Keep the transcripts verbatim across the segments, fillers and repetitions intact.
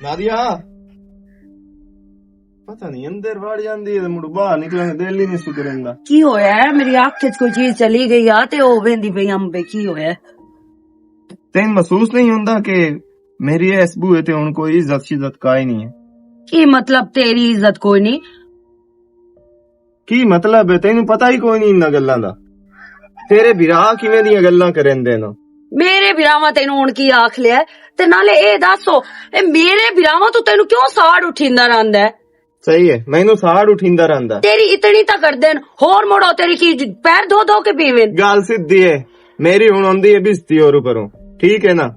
نادیہ، پتہ نہیں اندر وڑ جاندی ہے تے مڑ باہر نکلن دا دل ہی نہیں سی کریندا۔ کی ہویا ہے؟ میری اکھ وچ کوئی چیز چلی گئی آ تے او ویندی پئی امبے، کی ہویا ہے؟ تین محسوس نہیں ہوندا کہ میری اس بوئے تے ہن کوئی عزت شزت کائی نہیں ہے؟ کی مطلب تیری عزت کوئی نہیں؟ کی مطلب ہے؟ تینوں پتہ ہی کوئی نہیں انہاں گلاں دا۔ تیرے بھرا کیویں دیاں گلاں کریندے نے؟ میرے بھراواں تینوں ہن کی آکھ لیا ہے؟ تے نالے اے دسو، اے میرے بھراواں تو تینوں کیوں ساڑ اٹھیندا رہندا ہے؟ صحیح ہے، مینوں ساڑ اٹھیندا رہندا۔ تیری اتنی تاں کردے نے، ہور مڑو تیری کی ج-، پیر دھو دھو کے پیویں؟ گل سدھی ہے، میری ہن آندی ہے بھستی اور اوپروں، ٹھیک ہے نا؟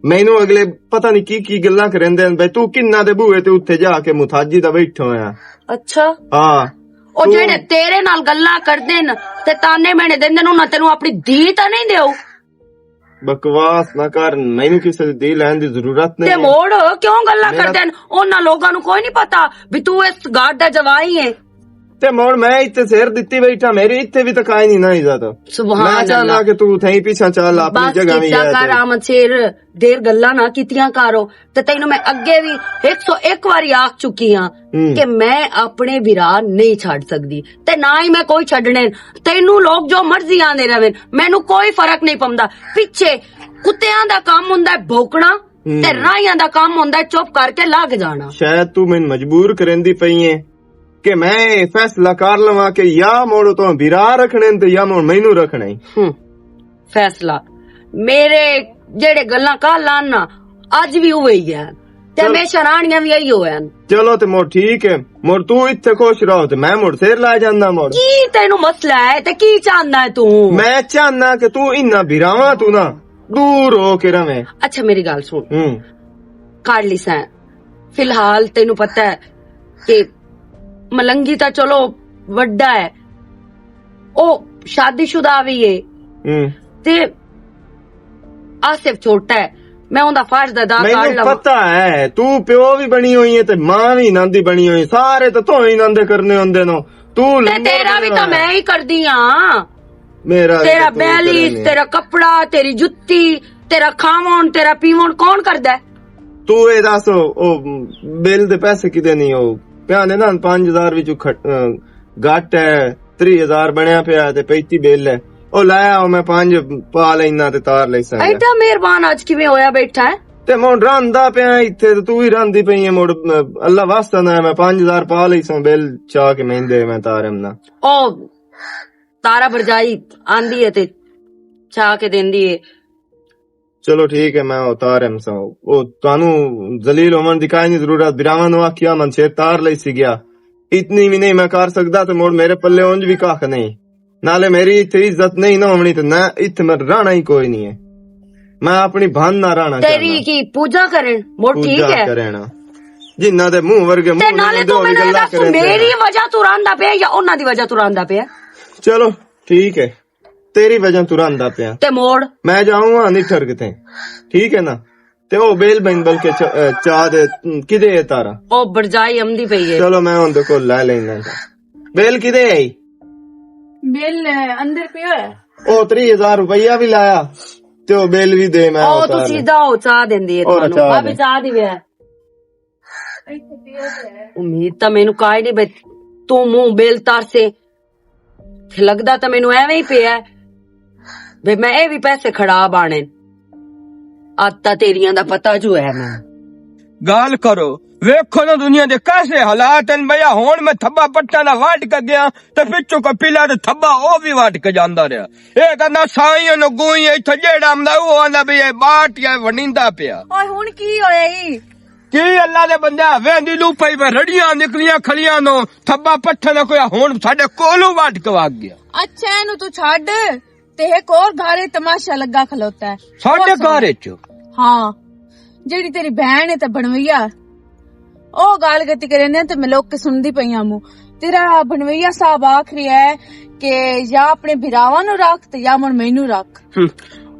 مینوں اگلے پتہ نہیں کی کی گلاں کریندے نے، بھئی تو کنا دے بوئے تے اتھے جا کے متھاجی دا بیٹھا ہویا۔ اچھا۔ ہاں۔ او تو جڑے تیرے نال گلاں کردے نے تے تانے مینے دیندے نے، انہاں تینوں اپنی دھی تاں نہیں دیو؟ بکواس نہ کر، مینوں کسے دی دھی لین دی ضرورت نہیں تے ہے۔ موڑ کیوں گلاں میرا کردے نے؟ انہاں لوگاں نوں کوئی نہیں پتا بھی تو اس گھر دا جوائی ہے۔ تے موڑ میں اتھے سر دتی بیٹھا، میری اتھے بھی تکائی نہیں نہ عزت۔ سبحان میں چاہنا اللہ۔ کہ تو تھیں پیچھا چل، اپنی بس جگہ بھی کیتا ہے کر تے۔ آمد شیر، دیر گلاں نہ کیتیاں کرو۔ تے تینوں میں اگے بھی ایک سو ایک واری آکھ چکی ہاں ہم۔ کہ میں اپنے بھرا نہیں چھڈ سکدی تے نہ ہی میں کوئی چھڈنے۔ تینوں لوگ جو مرضی آندے رہن، مینوں کوئی فرق نہیں پوندا۔ پچھے کتیاں دا کام ہوندا ہے بھونکنا ہم۔ تے راہیاں دا کام ہوندا ہے چپ کر کے لگ جانا۔ شاید تو مینوں مجبور کریندی پئی ہے کہ میں یہ فیصلہ کر لواں کہ یا مڑ تو بھرا رکھنے تے یا مڑ مینوں رکھنا ہے۔ ہم۔ فیصلہ۔ میرے جڑے گلاں کل آن نا، اج بھی اوہی ہے۔ تے چل۔ ہمیشہ رہنیاں بھی ایہی ہوئے ہن۔ چلو تے مڑ ٹھیک ہے، مڑ تو اتھے خوش رہو تے میں مڑ سر لا جانا مڑ۔ کی تینوں مسئلہ ہے تے کی چاہنا ہے تو؟ میں چاہنا کہ تو انہاں بھراواں تو نا دور ہو کے رہویں۔ اچھا میری گل سن۔ ہوں۔ کر لی سیں۔ فی الحال تینوں پتہ ہے کہ ملنگی تاں چلو وڈا ہے، او شادی شدہ وی ہے۔ ہوں۔ تے آصف چھوٹا ہے، میں اوندا فرض ادا کر مینوں لواں۔ پتہ ہے، تو پیو وی بنی ہوئی ہے تے ماں وی انہاں دی بنی ہوئی، سارے تے تو ہی انہاں دے کرنے ہوندے نو۔ تو تے لمبے تیرا ہوندے وی تاں نو۔ میں ہی کردی ہاں۔ میرا وی تیرا تے تو ہی بیلیس، کرنے۔ تیرا کپڑا، تیری جتی، تیرا کھاون، تیرا پیون کون کردا ہے؟ تو اے دس، او، او بل دے پیسے کدے نہیں؟ او پیانے نا، پنج ہزار وچوں کھٹ-، اہ، گھٹ ہے، تری ہزار بنیا پیا تے پینتی بل ہے۔ او لایا، او میں پنج پا لینا تے تار لے ساں۔ ایڈا مہربان اج کیویں ہویا بیٹھا ہے؟ تے میں ہن راندا پیا اتھے تے تو ہی راندی پئی ہے مڑ، اہ، اللہ واسطہ نہ میں پنج ہزار پا لئی ساں، بل چا کے میں دے میں تارم نا۔ او تارا برجائی آندی ہے تے چا کے دیندی ہے۔ چلو ٹھیک ہے، میں اتار ہم سا۔ او تانوں ذلیل ہوون دی کائنی ضرورت، براواں نوں آکھیا من شیر تار لئی سی گیا۔ اتنی وی نہیں میں کر سکدا تے مڑ میرے پلے اونج وی کھ نہیں۔ نالے میری اتھے عزت نہیں نہ ہونی تے نہ اتھے میں رہنا ہی کوئی نہیں ہے۔ میں اپنی بھن نہ رہنا تیری چاہنا۔ کی پوجا کرن؟ مڑ ٹھیک پوجا ہے۔ کرنا۔ جنہاں دے منہ ورگے تے منہ نالے نہیں تو دے، او وی مینوں گلاں دس، کرن دے میری نا۔ وجہ تو راندا پیا یا انہاں دی وجہ تو راندا پیا؟ چلو ٹھیک ہے۔ تیری وجہ تو راندا پیا۔ تے موڑ۔ میں جاؤں ہاں نٹھر کتے۔ ٹھیک ہے نا؟ تے او بیل بین بلکہ چ-، اے، چا دے، کدے ہے تارا؟ او برجائی امدی پئی ہے۔ چلو میں اون دے کول لے لینا۔ بیل کدے ہے؟ بیل، اے، اندر پیا ہے۔ او تری ہزار روپیہ بھی لایا۔ تے او بیل بھی دے میں او اتار تسی لے۔ جاؤ، چا دیندی ہے اور تانوں۔ چا بھابی دے۔ چا دی وے۔ امید تاں مینوں کائے نہیں بے تو منہ بیل تار سے۔ تے لگدا تاں مینوں ایویں ہی پیا ہے۔ وے میں اے وی پیسے کھڑا بانے۔ ات تاں تیریاں دا پتہ جو ہے میں۔ گال کرو، ویکھو نا دنیا دے کیسے حالات ہیں بھیا۔ ہن میں تھبا پٹا نہ وڈ کے گیا تے پچھوں کوئی پلا تے تھبا او وی وڈ کے جاندا رہیا۔ اے تاں نہ سائیں نہ گوئی، ایتھے جیڑا آندا او آندا بھی اے باٹ یا ونیندا پیا۔ اوئے ہن کی ہویا ای؟ کی اللہ دے بندے، ویندی لو پئی وے رڑیاں نکلیاں کھلیاں نو، تھبا پٹھے نہ کوئی ہن ساڈے کولوں وڈ کے وگ گیا۔ اچھا، اینو تو چھڈ، تے ایک اور گھر تماشا لگا کھلوتا ہے۔ ساڈے گھر وچ؟ ہاں، جیڑی تیری بہن ہے تے بنویا، او گال گتی کرے نے تے میں لوگ کے سندی پئی ہاں مو۔ تیرا بنویا صاحب آکھ رہیا ہے کہ یا اپنے بھراواں نو رکھ تے یا من مینوں رکھ۔ ہم۔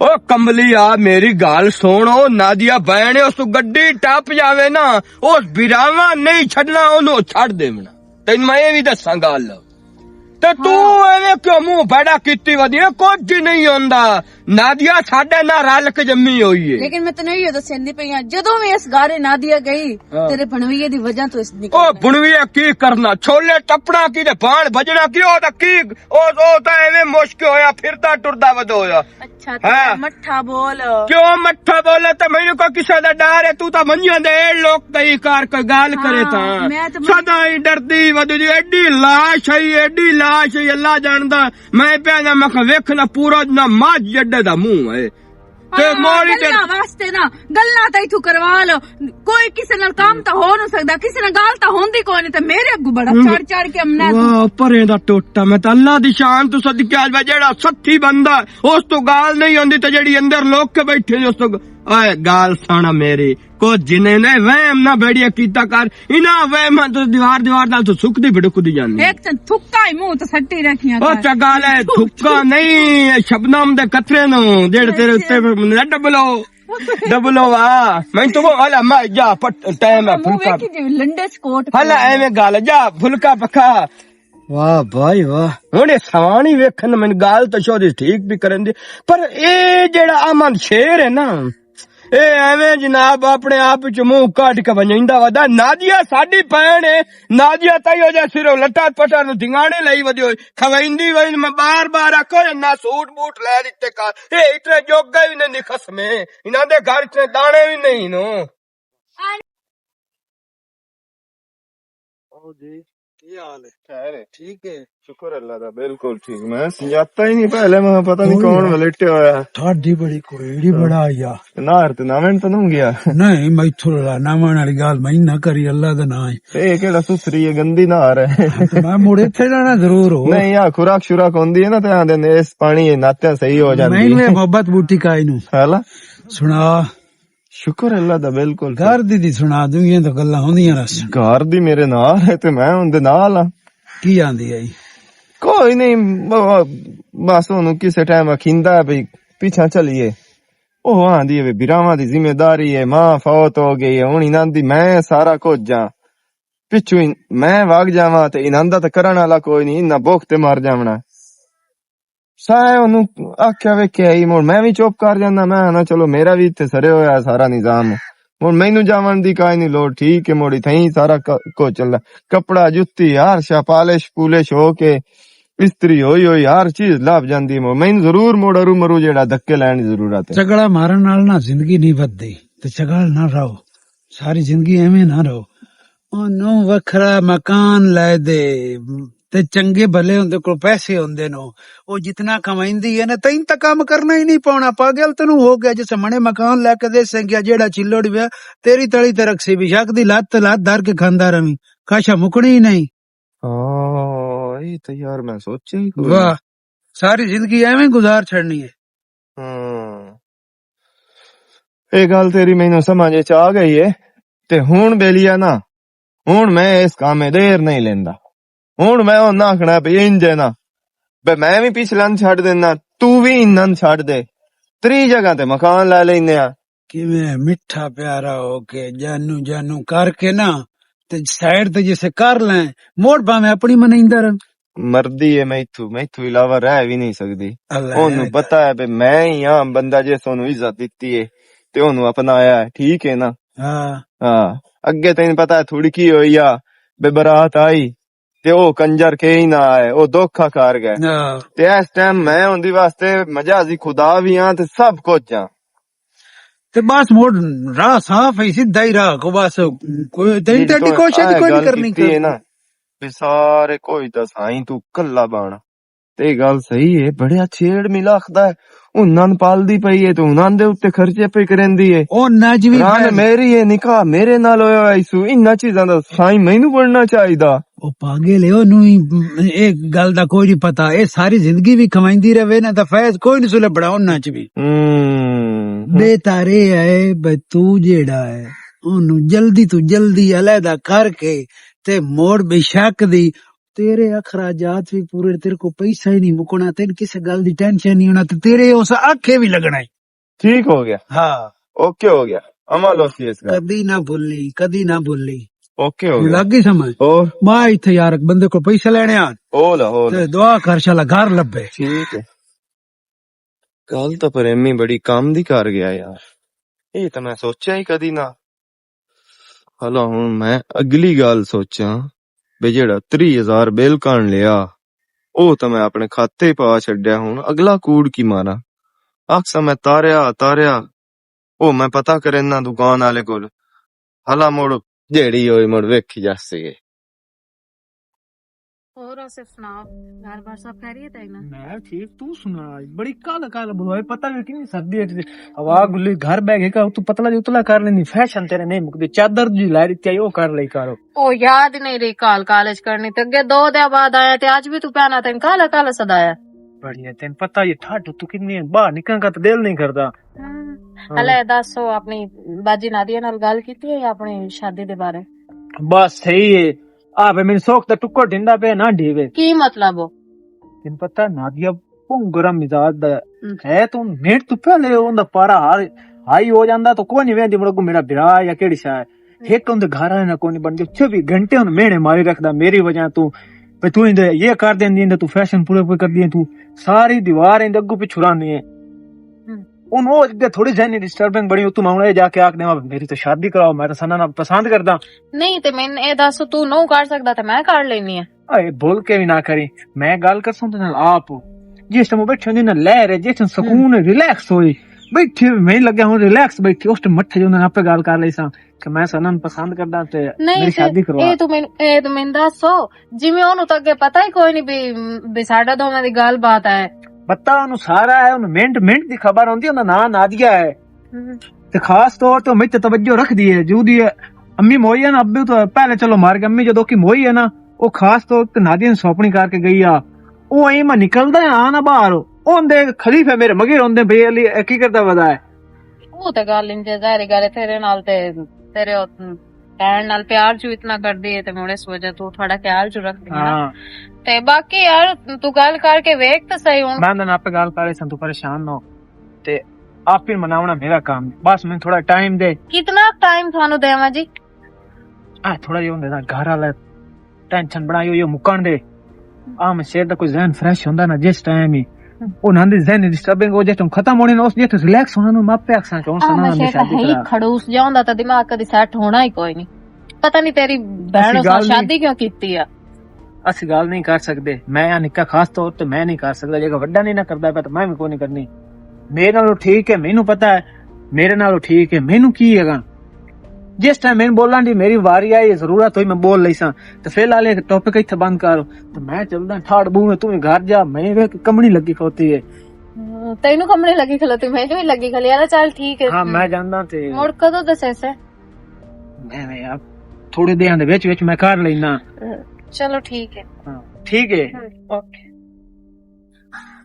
او کملی آ، میری گل سن، او نادیا بہن ہے، اس تو گڈی ٹپ جاوے نا، اس براواں نہیں چھڈنا، اونوں چھڈ دیونا۔ تینوں میں اے وی دساں گل۔ تے تو ایویں کیوں منہ بڑا کیتی ودی اے؟ کچھ نہیں ہوندا۔ نادیا ساڈے نال رل کے جمی ہوئی ہے۔ لیکن میں تینوں ایہو دسندی پئی ہاں، جدوں وی اس گارے نادیا گئی، ہاں۔ تیرے بنویے دی وجہ تو اس نکل او گئی۔ بنویے کی کرنا؟ چھولے ٹپنا کی تے بان بجنا کی؟ او تاں کی، او، او تاں ایویں مشک ہویا، پھردا ٹردا ودو ہویا۔ اچھا، تے ہاں۔ مٹھا بول۔ کیوں مٹھا بولے؟ تے مینوں کوئی کسے دا ڈر ہے؟ تو تاں منجیاں دے اے لوک کئی کار کوئی گال کرے ہاں، تاں۔ میں تے من- سدا ہی ڈردی ودی، ایڈی لاش ہے، ایڈی لاش ہے، اللہ جاندا۔ میں پیا نہ، میں کہا، ویکھ نہ، پورا نہ ماج جڈے دا منہ ہے۔ تے ہاں، موڑی تے گلاں واسطے نا، گلاں تاں اتھوں کروا لو۔ کوئی کسے نال کام تاں ہو نہ سکدا، کسے نال گال تاں ہوندی کوئی نہیں، تے میرے اگوں بڑا چڑھ چڑھ کے امنا۔ واہ، پرے دا ٹوٹا، میں تاں اللہ دی شان تو صدقے آج میں جیڑا سچی بندہ، اس تو گال نہیں ہوندی، تے جیڑی اندر لوک کے بیٹھے نے، اس تو گ-، اے گال سانا میری۔ کچھ جنہیں نے وہم نہ بھیڑیا کیتا کر، انہاں وہماں تو دیوار دیوار نال تو سکدی بھڑکدی جاندی۔ ایک تے تھکا ہی منہ تے سٹی رکھیاں او کر۔ چگا لے، تھکا نہیں، اے شبنم دے قطرے نو، جیڑے تیرے اچھا۔ اُتے نہ ڈبلو، ڈبلو آ۔ میں تو وہ والا میں جا پٹ ٹائم ہے منہ پھلکا۔ ویکھی جی لنڈے سکوٹ ہلا پیا۔ ایویں گل جا پھلکا پکا۔ واہ بھائی واہ۔ ہن اے سوانی ویکھن میں گل تو شوری ٹھیک بھی کرن دی، پر اے جیڑا امن شیر ہے نا، اے ایویں جناب اپنے آپ وچ منہ کڈ کے ونجیندا ودا۔ نادیا ساڈی بہن ہے، نادیا تائی ہو جا سرو لٹا پٹا نو دھنگانے لئی ودی ہوئی، کھویندی ہوئی۔ میں بار بار آکھو نہ سوٹ بوٹ لے دتے کر، اے اتنے جوگا ہی نہیں خسمے، انہاں دے گھر اتنے دانے بھی نہیں نو۔ او جی، کی حال ہے؟ خیر ہے۔ ٹھیک ہے۔ شکر اللہ دا، بالکل ٹھیک۔ میں سنجاتا ہی نہیں پہلے، میں پتہ نہیں کوئی کون ہے۔ ولیٹے ہویا۔ ٹھاڈی بڑی کوئی ہاں۔ بڑا آیا۔ نار تے نہ وین تے نہ گیا۔ نہیں، میں اتھوں لا نہ وین والی گل میں نہ کری، اللہ دا نام ہے۔ تے اے کیڑا سسری ہے، گندی نار ہے۔ تے میں مڑ اتھے جانا ضرور ہو۔ نہیں، آ خوراک شوراک ہوندی ہے نا، تے آندے نے اس پانی ناتیاں صحیح ہو جاندی نہیں، میں ہے۔ محبت بوٹی کائی نو۔ ہالا؟ سنا۔ شکر اللہ دا، بالکل۔ گھر دی دی سنا دوں، یہ تو گلاں ہوندیاں رس۔ گھر دی میرے نال ہے تے میں اون دے نال ہاں۔ کی آندی آئی؟ کوئی نہیں، ب-، بس اونوں کسے ٹائم اکھیندا ہے بھئی پیچھے چلیے۔ او آندی ہے بھئی براواں دی ذمہ داری ہے، ماں فوت ہو گئی ہے، ہن انہاں دی میں سارا کچھ جاں۔ پچھوں ان-، میں وگ جاواں تے انہاں دا تے کرن والا کوئی نہیں، انہاں بھوک تے مر جاونا۔ سائے اونوں آکھیا ویکھیا ہی، مڑ میں وی چپ کر جانا، میں آنا چلو میرا وی اتھے سرے ہویا سارا نظام۔ ہن مینوں جاون دی کائے نہیں لوڑ، ٹھیک ہے، مڑ اتھے ہی سارا ک-، کچھ چلدا۔ کپڑا، جُتی، ہر شا پالش پولش ہو کے استری ہوئی ہوئی ہر چیز لب جاندی۔ مڑ مینوں ضرور مڑ ارو مرو جیڑا دھکے لین دی ضرورت ہے۔ جھگڑا مارن نال نہ زندگی نہیں وددی، تے جھگڑ نہ رہو، ساری زندگی ایویں نہ رہو۔ اونوں وکھرا مکان لے دے، تے چنگے بھلے ہوندے کول پیسے ہوندے نو، او جتنا کمائندی ہے نا، تین تاں کم کرنا ہی نہیں پونا۔ پاگل تینوں ہو گیا، جس منے مکان لے کے دے سنگیا جیڑا چلوڑ ویا، تیری تلی تے رکھسی بھی شک دی لت تے لت دھر کے کھاندا رہویں، کاشا مکنی ہی نہیں۔ ہاں، یہ تو یار میں سوچیا ہی کوئی واہ، نہیں۔ ساری زندگی ایویں گزار چھڑنی ہے۔ ہاں۔ اے گل تیری مینوں سمجھ وچ آ گئی ہے۔ تے ہن بیلیا نا، ہن میں اس کام میں دیر نہیں لیندا۔ ہن میں او نہ آکھنا پئی انج ہے نا، بے میں وی پچھلا نہ چھڈ دینا، تو وی انہاں نہ چھڈ دے۔ تری جگہ تے مکان لے لینے آ۔ کیویں مٹھا پیارا ہو کے، جانو جانو کر کے نا، تے سائیڈ تے جسے کر لیں، موڑ پاویں اپنی منائیندا رہن۔ مردی ہے میتھو، میتھو علاوہ رہ بھی نہیں سکدی۔ اللہ اونوں ہے۔ پتہ ہے بھی میں ہی ہاں بندہ جس اونوں عزت دتی ہے تے اونوں اپنایا ہے، ٹھیک ہے نا؟ ہاں۔ ہاں۔ اگے تینوں پتہ ہے تھوڑی کی ہوئی آ، بے برات آئی تے او کنجر کے ہی نہ آئے، او دکھا کار گئے۔ ہاں۔ تے اس ٹائم میں اوندی واسطے مجازی خدا بھی ہاں تے سب کچھ ہاں۔ تے بس مڑ راہ صاف ہے، سیدھا ہی راہ کو بس کوئی تین جی، ٹیڈی تو کوشش آہ کوئی نہیں گل کرنی کیتی ہے کر۔ نا، بھی سارے کوئی تاں سائیں تو کلا بانا۔ تے گل صحیح ہے، بڑے اچھے ایڈ ملا آخدا ہے، انہاں نوں پالدی پئی ہے تے انہاں دے اُتے خرچے پئی کریندی ہے۔ او نجوی ران بھائی۔ میری ہے نکاح میرے نال ہویا ہویا ایسو، انہاں چیزاں دا سائیں مینوں بننا چاہیدا۔ او پاگل ہے، اونوں ہی اے گل دا کوئی نہیں پتا۔ اے ساری زندگی بھی کھوائندی رہے نا، تاں فیض کوئی نہیں سلے بڑا انہاں چ بھی۔ ہوں۔ بہتر اے ہے بھئی تو جیڑا ہے، اونوں جلدی تو جلدی علیحدہ کر کے تے موڑ بے شک دی، تیرے اخراجات بھی پورے، تیرے کو پیسہ ہی نہیں مکنا، تین کسے گل دی ٹینشن نہیں ہونا، تے تیرے اس آکھے بھی لگنا ہے۔ ٹھیک ہو گیا۔ ہاں۔ اوکے ہو گیا۔ عمل ہو سی اس کا۔ کدی نہ بھولی، کدی نہ بھولی۔ اوکے ہو گیا۔ لگ گئی سمجھ؟ اور؟ میں اتھے یار، ایک بندے کو پیسے لینے آ۔ او لا، او لا۔ تے دعا کر، شالا گھر لبے۔ ٹھیک ہے۔ گل تاں پریمی بڑی کم دی کر گیا یار۔ اے تاں میں سوچیا ہی کدی نہ۔ ہلا ہن میں اگلی گل سوچاں، بے جیڑا تری ہزار بل کان لیا، او تاں میں اپنے کھاتے پا چھڈیا۔ ہن اگلا کوڑ کی ماراں؟ آکھساں میں تاریا، تاریا، او میں پتہ کرنا دکان والے کول۔ ہلا مڑ جیڑی ہوئی مڑ ویکھی جاسی۔ اور آصف سنا، گھر بار سب خیریت ہے نا؟ میں ٹھیک، تو سنا؟ بڑی کال کال بلوائے، پتہ نہیں کتنی سردی ہے۔ ہوا گلی گھر بہ گئے کا، تو پتلا جو اتلا کر لینی، فیشن تیرے نہیں مکدی، چادر جی لے رہی تھی، وہ کر لئی کرو۔ او یاد نہیں رہی کال کالج کرنی، تے اگے دو دے بعد آیا، تے اج بھی تو پہنا تین کالا کالا سدایا۔ بڑی ہے، تین پتہ یہ ٹھاٹ تو کتنی ہے، باہر نکلنے کا تو دل نہیں کردا۔ ہاں۔ ہاں۔ ہلے دس، او اپنی باجی نادیہ نال گل کیتی ہے اپنی شادی دے بارے؟ بس صحیح ہے۔ آ پہ میری سوک دا ٹکر ڈھندا پہ نہ ڈھیوے۔ کی مطلب ہو؟ تین پتہ نادیہ بہت گرم مزاج دا ہے۔ ہم۔ ہے تو منٹ تو پہلے اون دا پارا ہار-، ہائی ہو جاندا تو کوئی نہیں ویندی، مڑ کو میرا برا یا کیڑی شاہ ہے۔ ہک اون دے گھر آلے نہ کوئی نہیں بن گیا، چوبی گھنٹے اون مینے ماری رکھدا میری وجہ تو۔ پہ تو اندے یہ کر دیندی، اندے تو فیشن پورے پورے کر دیے، تو ساری دیوار اندے اگوں پچھو رانی ہے۔ ہم۔ اون او اگے تھوڑی ذہنی ڈسٹربنگ بنی، اتوں میں ہن اے جا کے آکھ دیواں، "میری تے شادی کراؤ، میں تے سنا نا پسند کردا۔" نہیں تے میں اے دس، تو نو کر سکدا تے میں کر لینی آ۔ اے بول کے بھی نہ کری، میں گل کرسوں تے نال آپ۔ جس ٹائم بیٹھے ہوندے نا لہر ہے، جس ٹائم سکون ہے، ریلیکس ہوئی، بیٹھے میں لگا ہوں ریلیکس بیٹھی، اس ٹائم مٹھے جو آپ گل کر لئی ساں کہ میں سنا نو پسند کردا تے نہیں میری تے شادی کروا۔ اے تو مینوں، اے تو مینوں دسو، جویں اونوں تاں اگے پتہ ہی کوئی نہیں بھی، بھی ساڈا دوواں دی گل بات ہے۔ پتہ اونوں سارا ہے، اونوں منٹ منٹ دی خبر ہوندی، اوندا ناں نادیہ ہے۔ ہم۔ تے خاص طور تے مجھ تے توجہ رکھ دی ہے، جو دی امی موئی ہے نا، ابو تو پہلے چلو مر گئے، امی جدوں کی موئی ہے نا، او خاص طور تے نادیہ نوں سوپنی کر کے گئی آ۔ او ایں میں نکلدا ہے، آ نا باہر، اون دے خلیفے میرے مگر ہوندے، بھئی علی، اے کی کردا ودا ہے؟ او تے گل انج ہے، ظاہر گل ہے، تیرے نال تے، تیرے او، بہن نال پیار جو اتنا کردی ہے، تے مڑ اس وجہ تو تھوڑا خیال جو رکھدی ہے نا۔ ہاں۔ تے باقی یار، تو گل کر کے ویکھ تے صحیح ہن۔ میں اندے نال آپ گل کر رہی ساں، تو پریشان نہ ہو۔ تے آپ ہی مناونا میرا کام ہے۔ بس میں تھوڑا ٹائم دے۔ کتنا ٹائم تھانوں دیواں جی؟ آ تھوڑا جیہا ہوندے نا گھر والا ٹینشن بنائی ہوئی ہے مکان دے۔ آ میں شیر دا کوئی ذہن فریش ہوندا نا جس ٹائم ہی۔ ہم۔ انہاں دی ذہنی ڈسٹربنگ ہو جس ٹائم ختم ہونی نا، اس جس ٹائم ریلیکس ہونا نا، میں آپے آکھساں کہ ہن آ سنا میں نا شیر شادی ہے ہی کرا۔ کھڑوس جا ہوندا تے دماغ کدی سیٹ ہونا ہی کوئی نہیں۔ پتہ نہیں تیری بہن اسی اس نال گل نہیں شادی کیوں کیتی آ؟ اسی گل نہیں کر سکدے۔ میں آ نکا خاص طور تے میں نہیں کر سکدا۔ جے کوئی وڈا نہیں نہ کردا پیا تے میں بھی کوئی نہیں کرنی۔ میرے نالوں ٹھیک ہے، مینوں پتہ ہے۔ میرے نالوں ٹھیک ہے، مینوں کی ہے گا؟ جس ٹائم میں بولن دی میری واری آئی، ضرورت ہوئی، میں بول لئی ساں۔ تے فی الحال ایک ٹاپک اتھے بند کر۔ تے میں چلدا ٹھاڑ بو میں، تو ہی گھر جا، میں ویکھ کمنی لگی کھوتی ہے۔ ہوں، تینوں کمنی لگی کھلوتی، مینوں بھی لگی کھلی۔ یار چل ٹھیک ہے۔ ہاں، میں جاندا تے مڑ کدوں دسے سے؟ میں، میں یار تھوڑے دیاں دے وچ وچ میں کر لینا۔ چلو ٹھیک ہے۔ ہاں، ٹھیک ہے۔ ہوں، اوکے۔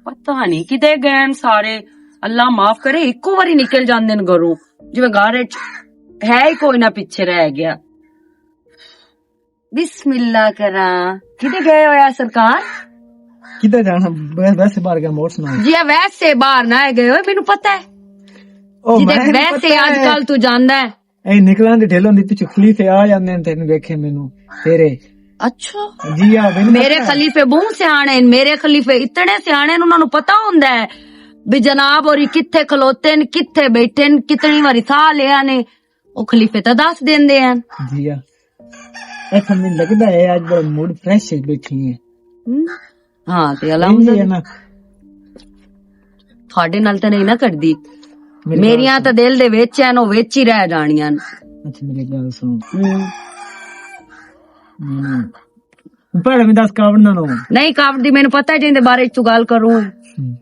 پتہ نہیں کدے گئے نے سارے، اللہ معاف کرے، اکو واری نکل جاندے نے گھروں، جویں گھر وچ ہے ہی کوئی نہ، پیچھے رہ گیا۔ بسم اللہ کراں، کدے گئے ہویا سرکار؟ کدے جانا؟ ویسے باہر گیا، موٹر سائیکل۔ جی، ویسے باہر نہ گئے ہوئے، مینوں پتہ ہے۔ او، جی، میں ویسے پتہ اج ہے۔ کل تو جاندا ہے۔ اے نکلن دی ڈھل ہوندی، پچھو خلیفے آ جاندے نے، تینوں ویکھے مینوں تیرے۔ اچھا۔ جی ہاں، مینوں میرے پتہ ہے۔ خلیفے بہت سیانے ہیں، میرے خلیفے اتنے سیانے ہیں، انہاں نوں پتہ ہوندا ہے بھی جناب اور کتھے کھلوتے نے، کتھے بیٹھے نے، کتنی واری ساہ لیا نے، او خلیفے تاں دس دیندے ہیں۔ جی ہاں۔ ایسا مینوں لگدا ہے اج بڑا موڈ فریش ہے، بیٹھی ہے۔ ہم؟ ہاں، تے الحمدللہ۔ تھوڑے نال تے نہیں نہ کردی۔ میریاں تے دل دے وچ ہیں، او وچ ہی رہ جانیاں۔ اچھا، میری گل سن۔ ہوں۔ پہلے میں دس کاوڑ نہ لو۔ نہیں، کاوڑ دی مینوں پتہ ہے جیندے بارے چ تو گل کروں۔ ہوں۔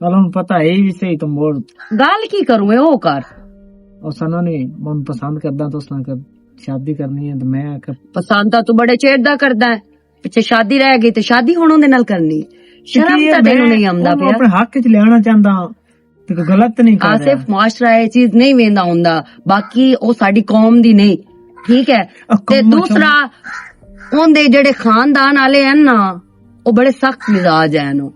گل ہن پتہ ہے ہی صحیح تو مول۔ گل کی کروں اے او کر۔ او سنا نے من پسند کردا تو اس نال کر شادی کرنی ہے تو میں آکھیا پسند تاں تو بڑے چیر دا کردا ہے۔ پچھے شادی رہ گئی تے شادی ہن اوندے نال کرنی۔ شرم تاں تینوں نہیں آوندا پیا۔ اپنے حق وچ لینا چاہندا ہاں۔ تے کوئی غلط نہیں کر رہا۔ آصف، معاشرہ اے چیز نہیں ویندا ہوندا، باقی او ساڈی قوم دی نہیں، ٹھیک ہے؟ تے دوسرا، اوندے جڑے خاندان والے ہیں نا، او بڑے سخت مزاج ہیں، او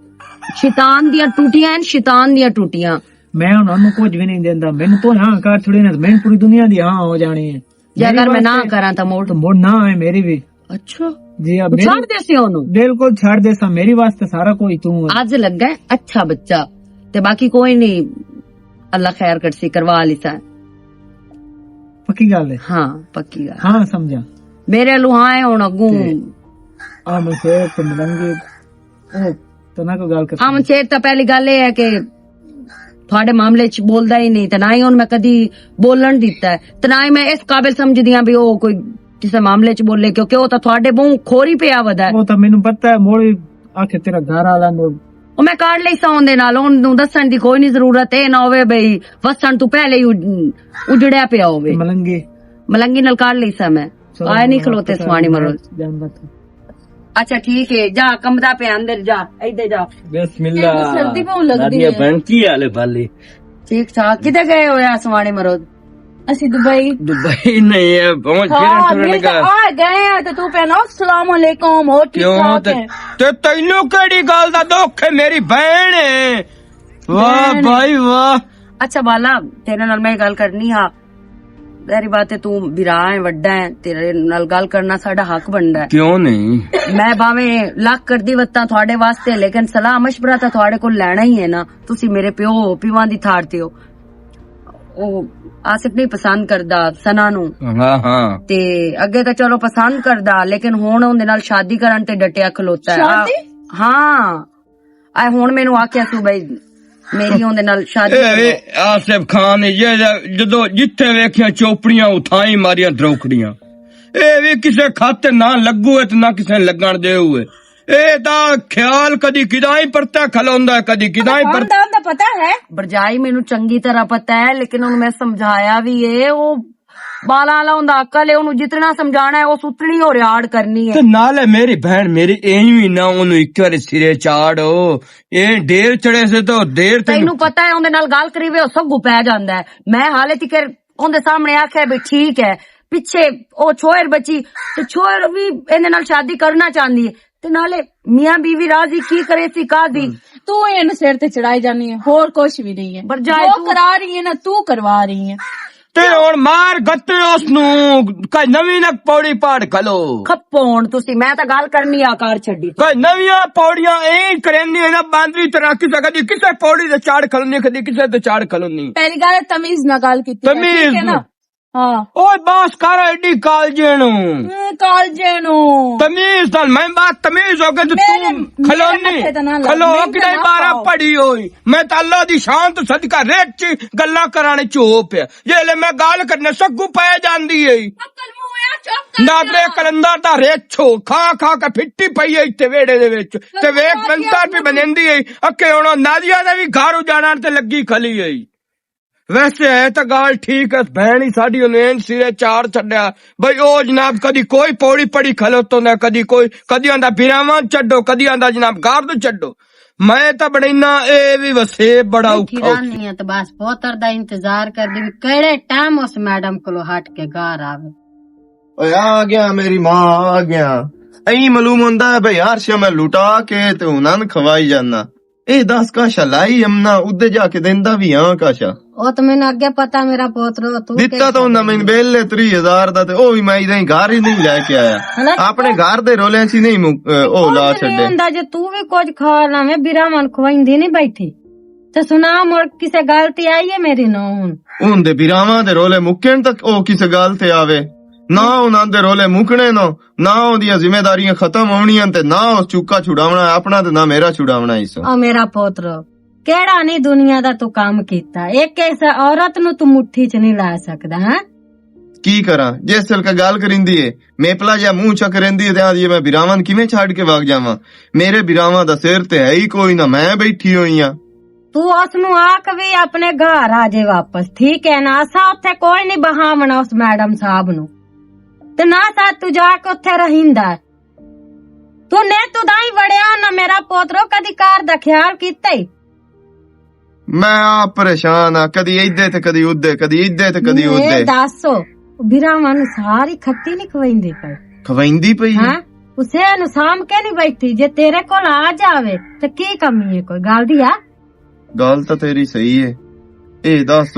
شیطان دیاں ٹوٹیاں ہیں، شیطان دیاں ٹوٹیاں۔ میں انہاں نوں کچھ بھی نہیں دیندا، مینوں تو ہاں کر چھڑے نے، مینوں پوری دنیا دی ہاں ہو جانی ہے۔ جے اگر میں نہ کراں تاں موڑ۔ تو موڑ نہ آئے میری بھی۔ اچھا۔ جی ہاں، تو میری چھڑ دے سی اونوں؟ بالکل چھڑ دے سا، میری واسطے سارا کوئی تو ہے۔ اج لگا ہے اچھا بچہ، تے باقی کوئی نہیں، اللہ خیر کرسی، کروا لیسا۔ پکی گل ہے؟ ہاں، پکی گل۔ ہاں، سمجھا۔ میرے لو ہاں ہے ہن اگوں۔ تے آ میں شیر تے ملنگے، او تے نہ کوئی گل کر۔ ہاں، شیر تاں پہلی گل اے ہے کہ تھوڑے معاملے چ بولدا ہی نہیں، تے نہ ہی ہن میں کدی بولن دتا ہے، تے نہ ہی میں اس قابل سمجھدی ہاں بھی او کوئی کسے معاملے چ بولے، کیونکہ او تاں تھوڑے بہوں کھوری پیا ودا ہے۔ او تاں مینوں پتہ ہے، موڑی آکھے تیرا گھر والا نو۔ او میں کر لئی سا اوندے نال، اونوں دسن دی کوئی نہیں ضرورت، اے نہ ہووے بھئی وسن تو پہلے ہی اج-، اجڑیا پیا ہووے۔ ملنگی۔ ملنگی نال کر لئی سا میں۔ چلو، آئے نہیں کھلوتے سوانی مرو۔ جان بات۔ اچھا، ٹھیک ہے، جا، کمدا پہ اندر جا، ادھر جا۔ بسم اللہ۔ تینوں سردی بہوں لگدی نادیہ ہے۔ بہن، کی حال ہے بالی؟ ٹھیک ٹھاک۔ کدھر گئے ہوئے آ سوانے مرو؟ اسی دبئی۔ دبئی نہیں ہے، پہنچ ہاں، پھر تھوڑا مل کے لگا۔ آ گئے ہیں تے تو پہنا، "السلام علیکم، ہو ٹھیک کیوں ٹھاک تے، ہے؟" تے تینوں کیڑی گل دا دکھ ہے، میری بہن ہے۔ واہ بہن ہے۔ بھائی واہ۔ اچھا بالا، تیرے نال میں گل کرنی ہا۔ ظاہری بات ہے، تو برا ہے، وڈا ہے، تیرے نال گل کرنا ساڈا حق بندا ہے۔ کیوں نہیں؟ میں باویں لکھ کردی وتاں تھوڑے واسطے، لیکن صلاح مشورہ تاں تھوڑے کول لینا ہی ہے نا۔ تسی میرے پیو ہو، پیواں دی تھار تے ہو۔ او آصف نہیں پسند کردا ثنا نو۔ ہاں، ہاں۔ تے اگے تاں چلو پسند کردا، لیکن ہن اوندے نال شادی کرن تے ڈٹیا کھلوتا ہے۔ شادی؟ ہاں۔ اے ہن مینوں آکھیا سو بھائی، میری اوندے نال شادی اے کرو۔ وی آصف خان، یہ جا-، جدوں جتھے ویکھیاں چوپڑیاں، اتھاں ہی ماریاں دروکڑیاں۔ اے وی کسے خط نہ لگو ہے تے نہ کسے لگن دے ہوئے۔ اے دا خیال کدی کداں ہی پرتا کھلوندا ہے، کدی کداں ہی پر- خاندان دا پتہ ہے؟ برجائی مینوں چنگی طرح پتہ ہے، لیکن ہن میں سمجھایا وی اے، او بالا والا ہوندا عقل ہے، اونوں جتنا سمجھانا ہے، اس اتنی او ریاڑ کرنی ہے۔ تے نالے میری بہن میری ایویں نہ اونوں اک واری سرے چاڑ ہو، اے ڈیر چڑھے سے تو ڈیر تینوں تینوں پتہ ہے، اوندے نال گل کری وے، او سگوں پے جاندا ہے۔ میں حالے تکر اوندے سامنے آکھیا بھی ٹھیک ہے، پچھے او چھوہر بچی، تے چھوہر وی ایندے نال شادی کرنا چاہندی ہے۔ تے نالے میاں بیوی راضی کی کرے سی قاضی۔ تو این سر تے چڑھائی جانی ہے، ہور کچھ بھی نہیں ہے۔ برجائے جو تو کرا رہی ہے نا، تو کروا رہی ہے۔ تے ہن مار گتے اس نو، کوئی نویں نہ پوڑی پاڑ کھلو۔ کھپو ہن تسی، میں تاں گل کرنی آ کر چھڈی۔ کوئی نویاں پوڑیاں ایں کرنی ہے نا، باندری طرح کسے کدی کسے پوڑی تے چڑھ کھلونی، کدی کسے تے چڑھ کھلونی۔ پہلی گل ہے تمیز نہ گل کیتی ہے، تمیز ٹھیک ہے نا؟ نہ۔ ہاں۔ اوئے بس کر ایڈی کالجے نو۔ ہوں، کالجے نو۔ تمیز نال میں بات تمیز ہو گئے تے میرے، تو میرے کھلونی۔ متھے تے نہ لاؤ، کھلو میرے تے کدے نہ بارہ پاؤ۔ پڑی ہوئی۔ میں تے اللہ دی شان تو صدقہ ریٹ چ گلاں کرانے چ ہو پیا۔ جے لے میں گل کرنے سگو پے جاندی ہے۔ عقل مویا چپ کر نادرے جا۔ قلندر دا ریچ ہو، کھا کھا کے پھٹی پئی ہے تے ویڑے دے وچ۔ تے ویکھ منتر بھی بنندی ہے۔ اکے ہن نادیہ دا بھی گھر اجاڑن تے لگی کھلی ہے۔ ویسے ہے تاں گال ٹھیک ہے، بہن ہی ساڈی انہیں سرے چار چھڈیا۔ بھئی او جناب کدی کوئی پوڑی پڑی کھلوتوں دا، کدی کوئی، کدی آندا بیراواں چھڈو، کدی آندا جناب گار دو چھڈو۔ میں تاں بڑینا اے وی وسیب بڑا اوکھا اوکھی۔ نہیں ہے تو بس پوتر دا انتظار کر دی، کہڑے ٹائم اس میڈم کولو ہٹ کے گار آوے۔ اوئے آ گیا میری ماں، آ گیا۔ ایں معلوم ہوندا ہے بھئی ہر شے میں لٹا کے تے انہاں نوں کھوائی جانا۔ اے دس کاشا لائی امنا، ادے جا کے دیندا بھی ہاں کاشا۔ او تے مینوں اگے پتہ میرا پوترو، تو دتا کیا تو انہاں میں بل لے تری ہزار دا، تے او بھی میں ادھر گھر ہی نہیں لے کے آیا۔ ہنا؟ اپنے گھر دے رولے سی نہیں مک-، اے، او لا چھڈے۔ ہوندا جے تو بھی کچھ کھا لاویں، بیراواں کھوائندی نہیں بیٹھی۔ تے سنا مڑ کسے گل تے آئی ہے میری نو ہن۔ ہن دے بیراواں دے رولے مکن تک او کسے گل تے آوے۔ نہ انہاں دے رولے مکنے نو۔ نہ اوندیاں ذمہ داریاں ختم ہونیاں تے نہ اس چکا چھڑاونا ہے اپنا تے نہ میرا چھڑاونا ہے اس۔ او میرا پوترو، کیڑا نہیں دنیا دا تو کام کیتا؟ ایک اس عورت نو تو مٹھی چ نہیں لا سکدا، ہاں؟ کی کراں؟ جس سل کا گل کریندی ہے، میپلا جا منہ چک رہندی ہے تے آندی ہے، "میں براون کیویں چھڈ کے وگ جاواں؟ میرے براواں دا سر تے ہے ہی کوئی نہ، میں بیٹھی ہوئی ہاں۔" تو اس نو آکھ وی اپنے گھر آ جے واپس، ٹھیک ہے نا؟ اساں اوتھے کوئی نہیں بہاونا اس میڈم صاحب نو۔ تے نہ سا تو جا کے اوتھے رہیندا۔ تو نے تو دائی وڑیا نہ میرا پوترو، کدی کار دا خیال کیتا ہی؟ میں آپ پریشان ہاں، کدی ایدے تے کدی اودے، کدی ایدے تے کدی اودے۔ دس، بیراواں نوں ساری کھٹی نہیں کھویندی پئی؟ کھویندی پئی ہے۔ ہاں، اسے نوں سام کے نہیں بیٹھی؟ جے تیرے کول آ جاوے تے کی کمی ہے کوئی گل دی آ؟ گل تاں تیری صحیح ہے۔ اے دس،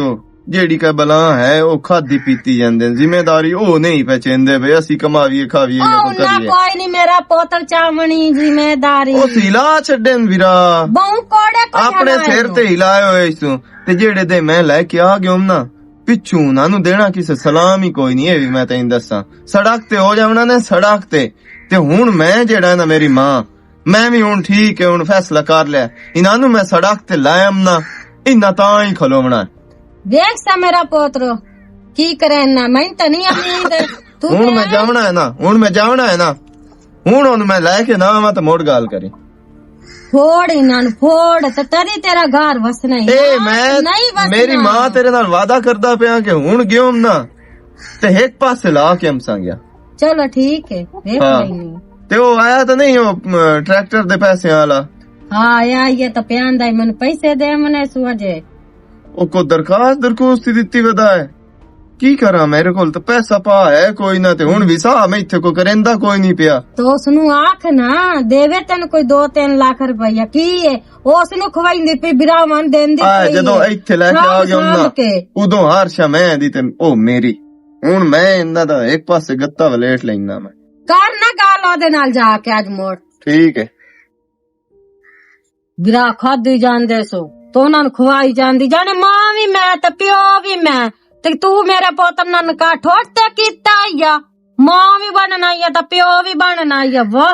جیڑی کہ بلا ہے، او کھادی پیتی جاندے نے۔ ذمہ داری او نہیں پہچاندے بھئی، اسی کماویے، کھاویے یا او کوئی نہ، کریے۔ کوئی نہیں، میرا پوتر چاونی ذمہ داری۔ او سیلا چھڈن ویرا۔ بہوں کوڑے کوئی اپنے ہلاوے سر نو۔ تے ہلائے ہوئے اس توں۔ تے جیڑے دے میں لے کے آ گیا ہوں نا، پچھوں انہاں نوں دینا کسے سلام ہی کوئی نہیں، اے وی میں تینوں دساں۔ سڑک تے ہو جاونا نے، سڑک تے۔ تے ہن میں جیڑا نا، میری ماں، میں وی ہن ٹھیک ہے، ہن فیصلہ کر لیا۔ انہاں نوں میں سڑک تے لے آمنا، انہاں تاں ہی کھلوونا۔ ویکھ سا میرا پوترو، کی کرے نا، میں تے نہیں امید۔ تو ہن تے میں آ۔ جاونا ہے نا، ہن میں جاونا ہے نا۔ ہن، ہن میں لے کے نہ آواں تے مڑ گال کریں۔ پھوڑ انہاں نوں، پھوڑ، تے تری تیرا گھر وسنا ہی۔ اے میں، نہیں وسنا۔ میری ماں تیرے نال وعدہ کردا پیا کہ ہن گیوم نا، تے ایک پاسے لا کے ہم سانگیا۔ چلو ٹھیک ہے، ویکھ ہاں۔ لینے۔ تے او آیا تے نہیں، او، م، ٹریکٹر دے پیسے والا؟ ہاں، آیا، یہ تو پیان دا ہی، من پیسے دے منے سو اجے۔ او کو درخواست، درخواست ہی دتی ودا ہے۔ کی کراں، میرے کول تے پیسہ پا ہے کوئی نہ، تے ہن وی سا میں ایتھے کوئی کریندا کوئی نہیں پیا۔ تو اس نوں آکھ نا، دیوے تینوں کوئی دو تین لاکھ روپیہ، کی ہے؟ او اس نوں کھوائیندی پئی، براواں نوں دیندی آ، پئی جدوں ہے۔ ایتھے لے کے آ گیا ہوں نا، سانبھ کے۔ ادوں ہر شے میں دی تے او میری۔ ہن میں انہاں دا ایک پاسے گتا ولیٹ لینا میں۔ کر نہ گال اودے نال جا کے اج موڑ۔ ٹھیک ہے۔ برا کھادی جاندے سو، تو انہاں نوں کھوائی جاندی۔ جانے ماں وی میں تے پیو وی میں۔ تے تو میرے پتر نال نکاح ٹھوٹ تے کیتا یا؟ ماں وی بننا یا تے پیو وی بننا یا، واہ۔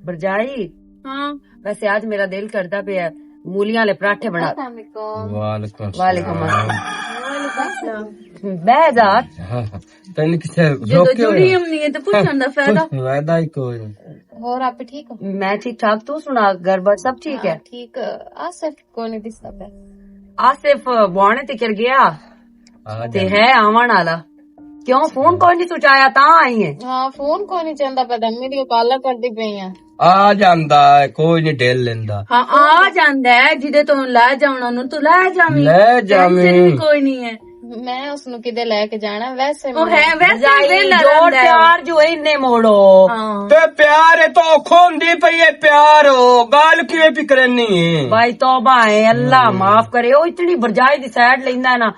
برجائی۔ ہاں۔ ویسے آج میرا دل کردا پیا ہے، مولیاں والے پراٹھے بنا۔ السلام علیکم۔ وعلیکم السلام۔ وعلیکم السلام۔ بہ جا۔ ہاں، تینوں کسے جدوں روکے ہوئے؟ جڑی ہم نہیں ہے تے پوچھن دا فائدہ۔ کچھ فائدہ ہی کوئی نہیں۔ اور آپ ٹھیک ہو؟ میں ٹھیک ٹھاک، تو سنا، گھر بار سب ٹھیک ہے؟ ہاں، ٹھیک۔ آصف کون نہیں دسدا پیا؟ آصف بوانے تے کر گیا۔ آ تے جانا۔ ہے آون والا۔ کیوں فون کوئی نہیں سوچایا، تاں آئی ہے؟ ہاں، فون کوئی نہیں چلدا پیا، امی دی پالا کردی پئی آ۔ آ جاندا ہے، کوئی نہیں ڈیل لیندا۔ ہاں، آ جاندا ہے، جدے تو لے جاونا نوں تو لے جاویں۔ لے جاویں۔ ٹینشن بھی کوئی نہیں ہے۔ میں اس نوں کدے لے کے جانا، ویسے او میں ہے، ویسے جائی ویلا جو رہندا ہے۔ پیار جو اینے موڑو۔ ہاں۔ تے پیار ہے تو کھوندی پئی ہے پیار، او گال کیویں پی کرنی ہے؟ بھائی توبہ ہے، اللہ ہم۔ معاف کرے، او اتنی برجائی دی سائیڈ لیندا ہے نا۔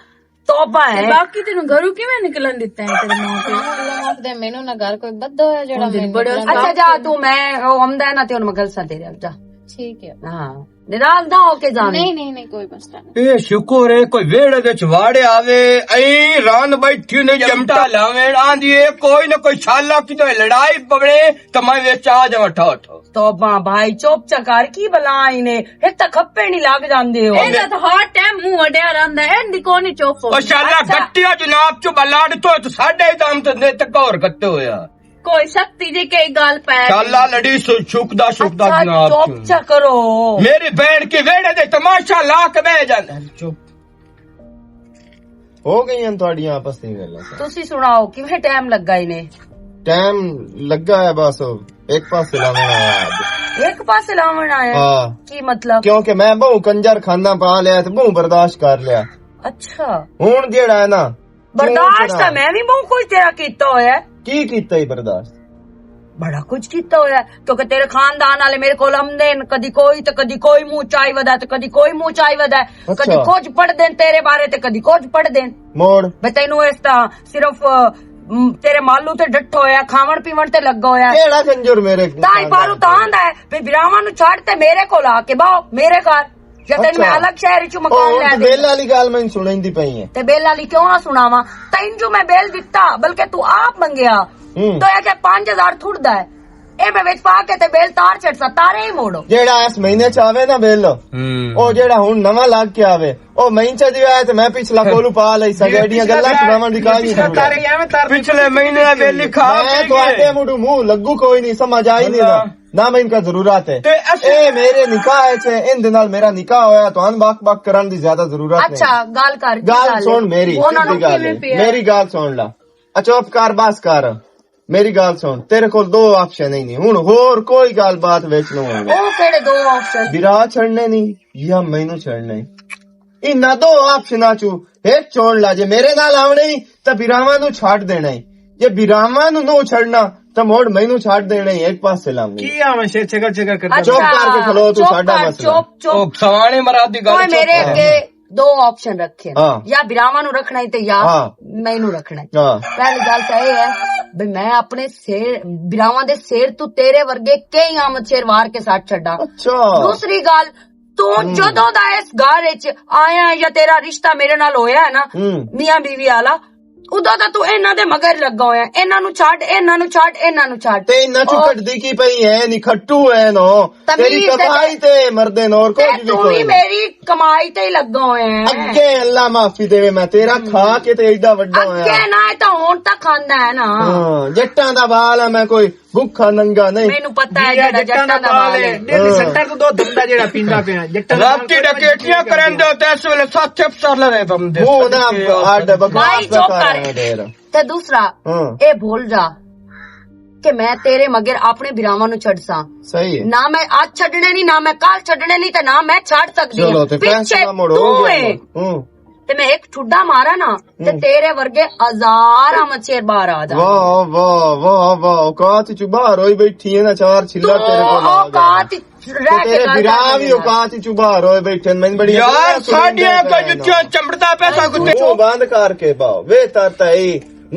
توبہ ہے۔ باقی تینوں گھروں کیویں نکلن دتا ہے تیرے ماں پیو؟ اللہ معاف دے، مینوں نہ گھر کوئی بدھا ہویا جڑا ہن تے مینوں بڑے نکلن اچھا، دے۔ جا تو میں، او آمدا ہے نا، تے ہن میں گل سا تیرے ال جا۔ ٹھیک ہے۔ ہاں، ناراض نہ ہو کے جاویں۔ نہیں، نہیں، نہیں، کوئی مسئلہ نہیں۔ اے شکر ہے، کوئی ویڑے وچ واڑے آوے، ایں ران بیٹھی نے جمٹا لاویں، آندی اے کوئی نہ کوئی شالا کدے لڑائی پوے، تے میں وچ آ جاواں ٹھو ٹھو۔ توبہ بھائی، چپ چا کر، کی بلا اینے؟ ایک تاں کھپے نہیں لگ جاندے ہو۔ اینا تاں ہر ٹائم منہ اڈیا رہندا ہے، ایندی کونی چپ ہو۔ او شالا اچھا۔ گٹیا جناب چو بلاڈ تو، تو ساڈے ہی دم تے نے تے گور کٹے ہویا۔ کوئی سختی جی کئی گل پے شالا گئی۔ لڑی سو، شکدا، شکدا اچھا، جناب چپ چو۔ چا کرو۔ میری بہن کی ویڑے دے تماشا لا کے بہ جاندے۔ چپ۔ ہو گئی ہیں تہاڈیاں آپس دی گلاں سارے۔ تسی سناؤ، کیویں ٹائم لگا اینے؟ ٹائم لگا ہے بس، ایک پاسے لاون آیا اج۔ ایک پاسے لاون آیا؟ ہاں۔ کی مطلب؟ کیونکہ میں بہوں کنجر خانہ پا لیا تے بہوں برداشت کر لیا۔ اچھا۔ ہن جیڑا ہے نا، برداشت چون تے میں وی بہوں کچھ تیرا کیتا ہویا ہے۔ کی کیتا ہی برداشت؟ بڑا کچھ کیتا ہویا ہے، کیونکہ تیرے خاندان والے میرے کول آمدے نے، کدی کوئی تے کدی کوئی منہ چائی ودا ہے، تے کدی کوئی منہ چائی ودا ہے، اچھا۔ کدی کچھ پڑھ دین تیرے بارے تے کدی کچھ پڑھ دین۔ موڑ۔ بے تینوں اس طرح صرف، ام، تیرے مالو تے ڈٹھا ہویا، کھاون پیون تے لگا ہویا ہے۔ کیڑا کنجر میرے تاں ہی پارو تاں دا ہے، بے براواں نوں چھڈ تے میرے کول آ کے باؤ، میرے گھر۔ یا تینوں میں اچھا۔ الگ شہر چوں مکان او، لے تے دے۔ بل والی گل میں سنیندی پئی ہے۔ تے بل والی کیوں نہ سناواں؟ تین جو میں بل دتا، بلکہ تو آپ منگیا۔ ہوں۔ تو یہ کہ پانچ ہزار تھڑدا ہے۔ اے میں وچ پا کے تے بل تار چھٹ سا، تارے ہی موڑو۔ جیڑا اس مہینے چ آوے نا بل، ہوں۔ او جیڑا ہن نواں لگ کے آوے، او مہین چ دیو آئے تے میں پچھلا کولو پا لئی سا، جی، ایڈیاں پچھلا گلاں تار، سناون دی کاہی پچھلا ضرورت۔ تارے یا میں تار پچھلے مہینے دا بل لکھا میں پی تواڈے گئے۔ مڈو منہ لگو کوئی نہیں، سمجھ آئی نہیں نا۔ اللہ۔ نہ میں ان کا ضرورت ہے۔ تے اس اے میرے نکاح ہے، ان دے نال میرا نکاح ہویا، تو ان بک بک کرن دی زیادہ ضرورت نہیں۔ اچھا، گل کر، کی گل گل ہے؟ سن میری، انہاں نوں سدھی گل کیویں ہے۔ پیا؟ میری گل سن لا۔ اچھا، چپ کر، بس کر۔ میری گل سن، تیرے کول دو آپشن ہی نہیں۔ ہن ہور کوئی گل بات وچ نہ ہونی۔ او کیڑے دو آپشن؟ برا چھڑنے نہیں یا مینوں چھڑنے؟ انہاں دو آپشناں چوں ایک چون لا، جے میرے نال آونے ہی تے براواں نوں چھڈ دینا ہی، جے براواں نوں نو چھڈنا تے مڑ مینوں چھڈ دینا ہی، ایک پاسے لاویں۔ کی آویں شیر چکر چکر کردا؟ چپ کر کے کھلو، تو چپ ساڈا کر، مسئلہ۔ چپ، چپ۔ او سوانے مراد دی گل اوئے چپ میرے کر۔ اگے دو آپشن رکھے نے۔ ہاں۔ یا براواں نوں رکھنا ہے تے یا ہاں۔ مینوں رکھنا ہے۔ ہاں۔ پہلی گل تاں اے ہے بھی میں اپنے سیر، براواں دے سیر تو تیرے ورگے کئی آمد شیر وار کے ساتھ چھڈا۔ اچھا۔ دوسری گل، تو ہوں۔ جدوں دا اس گھر وچ آیا یا تیرا رشتہ میرے نال ہویا ہے نا، ہوں۔ میاں بیوی والا، ادوں دا تو انہاں دے مگر لگا ہویا ہے، انہاں نوں چھڈ، انہاں نوں چھڈ، انہاں نوں چھڈ۔ تے انہاں چوں اور کٹدی کی پئی ہے، نہیں کھٹو ہے نو۔ تمیز تیری دے کمائی تے مردے نو، اور تے کچھ بھی تو ہی کوئی نہیں۔ میری کمائی تے ہی لگا ہویا ہے۔ اگے اللہ معافی دے، میں تیرا کھا کے تے ایڈا وڈا ہویا۔ اگے نہ، اے تاں ہن تک کھاندا ہے نا۔ ہاں، جٹاں دا بال ہے، میں کوئی بھوکا ننگا نہیں۔ مینوں پتہ ہے جی، جڑا جٹاں دا بال ہے۔ ڈیلی ہاں۔ سینٹر تو دو دھندا جڑا پیندا پیا، جٹاں دا راتی بال ڈکیٹیاں کرن دے تے اس ویلے ساتھ افسر لڑے بندے۔ منہ نہ اڈ بکواس بھائی، نہ چپ کر۔ کر۔ تے دوسرا، ہاں۔ اے بھول جا کہ میں تیرے مگر اپنے بھراواں نوں چھڈساں۔ صحیح ہے۔ نہ میں اج چھڈنے نہیں، نہ میں کل چھڈنے نہیں، تے نہ میں چھڈ سکدی چلو، ہاں۔ تے پیچھے پیسے نہ مڑو، تو ہو گیا ہے۔ ہوں۔ تے میں ایک ٹھڈا مارا نا، تے ہوں۔ تیرے ورگے ہزاراں مچھر باہر آ جان۔ واہ، واہ، واہ، واہ، اوقات چ باہر ہوئی بیٹھی ہے نا، چار چھلا تو تیرے کول آ گیا۔ اوقات رہ تے کے تیرے گل براہ کر وی رہے اوقات چ باہر ہوئے بیٹھے نے، میں بڑی یار، ساڈیاں کو جتیاں چمڑدا پیسہ کتے۔ منہ بند کر کے باؤ، وے تر تئی،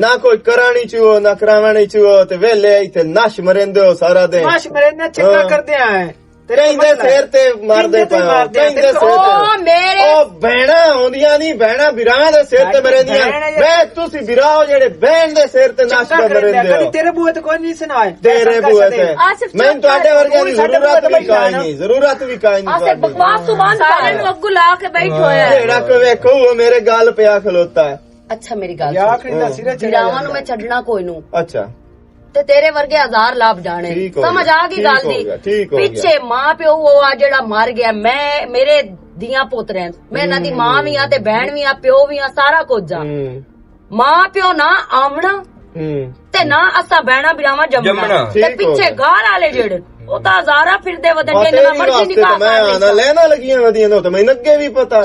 نہ کوئی کرانی چو، نہ کراونی چو، تے ویلے ایتھے نش مریندے ہو سارا دن۔ نش مریندے چنگا ہاں۔ کردے آئے۔ کہیں دے سر تے مار دے پایا، کہیں دے سر تے۔ او میرے او بہنا ہوندیاں نہیں، بہنا براہ دے سر تے مریندیاں۔ میں تسی براہ ہو جڑے بہن دے سر تے نش مریندے ہو۔ تیرے بوئے تے کوئی نہیں سنائے۔ تیرے بوئے تے۔ آصف، میں چپ کر۔ تہاڈے ورگیاں دی ضرورت بھی کائے نہیں، ضرورت بھی کائے نہیں آصف، تہاڈی۔ بکواس تو بند کر۔ سارے نوں اگوں لا کے بیٹھ ہویا ہے۔ جیڑا کوئی ویکھو، وہ میرے گل پیا کھلوتا ہے۔ اچھا، میری گل سن۔ براواں نوں میں چھڈنا کوئی نوں۔ اچھا۔ تے تیرے ورگے ہزار لاپ جانے۔ ٹھیک ہو سمجھ گیا، آ گئی ٹھیک گل ہو دی؟ گیا، ٹھیک ہو گیا۔ پیچھے ماں پیو وہ آ جڑا مر گیا، میں، میرے دیاں پوترے ہیں، میں انہاں دی ماں بھی ہاں، تے بہن بھی ہاں، پیو بھی ہاں، سارا کچھ ہاں۔ ہوں۔ ماں پیو نہ آونا ہوں۔ تے نہ اساں بہنا براواں جمنا۔ جمنا۔ تے ٹھیک ہو پیچھے گیا۔ گھر والے جڑے، وہ تاں ہزاراں پھردے ودن، بس جن دا ایہدی مرضی واسطے نکاح تے میں کر آنا، لینا۔ لیناں لگیاں ودیاں نے، تے میں اگے بھی پتا۔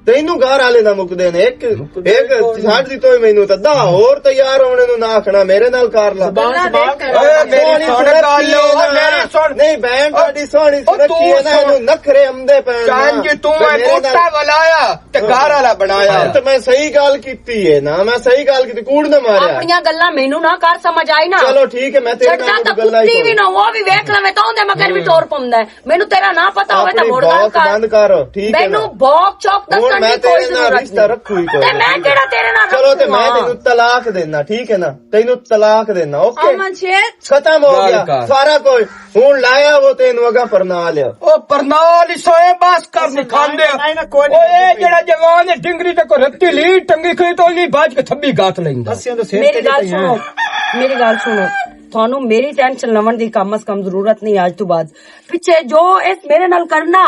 تینوں گھر والے نہ مکدے نے، ایک، مکدے ایک کون؟ چھڈ دی تو مینوں تے دہ ہور تیار ہونے نوں نہ آکھنا، میرے نال کر لا۔ زبان سنبھال کے۔ اوئے، میری سوہنی سن گل، سرکھی ہے اوئے، نا۔ میری سن۔ نہیں، بہن تہاڈی سوہنی او، سرکھی ہے نا، اینوں نخرے امدے پے نے۔ چنج توں اے موٹا ولایا تے گھر والا بنایا۔ تے میں صحیح گل کیتی ہے نا، میں صحیح گل کیتی، کوڑ نہ ماریا۔ اپنیاں گلاں مینوں نہ کر سمجھ آئی نا۔ چلو ٹھیک ہے، میں تیرے نال گلاں ہی کتی وی نہ، وہ وی ویکھ لوے تاں اوندے مگر وی ٹور پوندا ہے۔ مینوں تیرا نہ پتا ہوے تاں اپنی مڑ گل بھوک کر۔ بند کر، ٹھیک ہے نا؟ مینوں بھوک چوک ہن دسن میں دی کوئی تیرے نال ضرورت رشتہ نہیں۔ رکھوں ہی کوئی تے میں نہیں۔ کیڑا تیرے نال چلو تے رکھوں میں ہاں؟ تینوں طلاق دینا، ٹھیک ہے نا؟ تینوں طلاق دینا، اوکے؟ امن شیر۔ ختم ہو گیا سارا کچھ۔ ہن لایا وہ تینوں اگاں پرنا لیا۔ او پرنا لئی سوئے بس کر نہیں کھاندے۔ نہیں، نہیں، کوئی او نہیں۔ اے جڑا جوان ہے ڈنگری تے کو رتی لی ٹنگی کھڑی تو نہیں باج کے تھبی گات لیندا۔ میری گل سنو، میری گل سنو۔ تھانوں میری ٹینشن لون دی کم از کم ضرورت نہیں اج تو بعد۔ پیچھے جو اس میرے نال کرنا،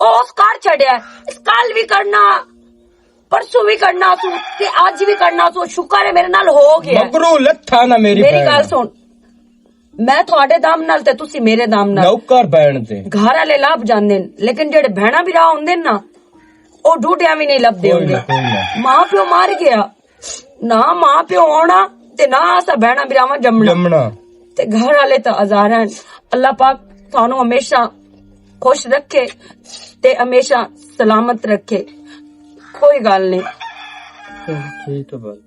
او اس کر چھڈیا۔ اس کل وی کرنا، پرسوں وی کرنا سو، تے اج وی کرنا سو۔ شکر ہے میرے نال ہو گیا۔ مگروں لتھا نہ میری میری بہن۔ گل سن، میں تھوڑے دم نال تے تسی میرے دم نال۔ نوکر بہن تے۔ گھر والے لب جاندے نے، لیکن جڑے بہنا بھی راہ ہوندے نے نا، او ڈوڈیاں وی نہیں لبدے کوئی ہوندے۔ نہ، کوئی نہ۔ ماں پیو مر گیا، نہ ماں پیو ہونا تے نہ اسا بہنا براواں جمنا۔ جمنا۔ تے گھر والے تے ہزاراں ہیں۔ اللہ پاک تھانوں ہمیشہ خوش رکھے تے ہمیشہ سلامت رکھے۔ کوئی گل نہیں۔ ٹھیک ہے بھائی۔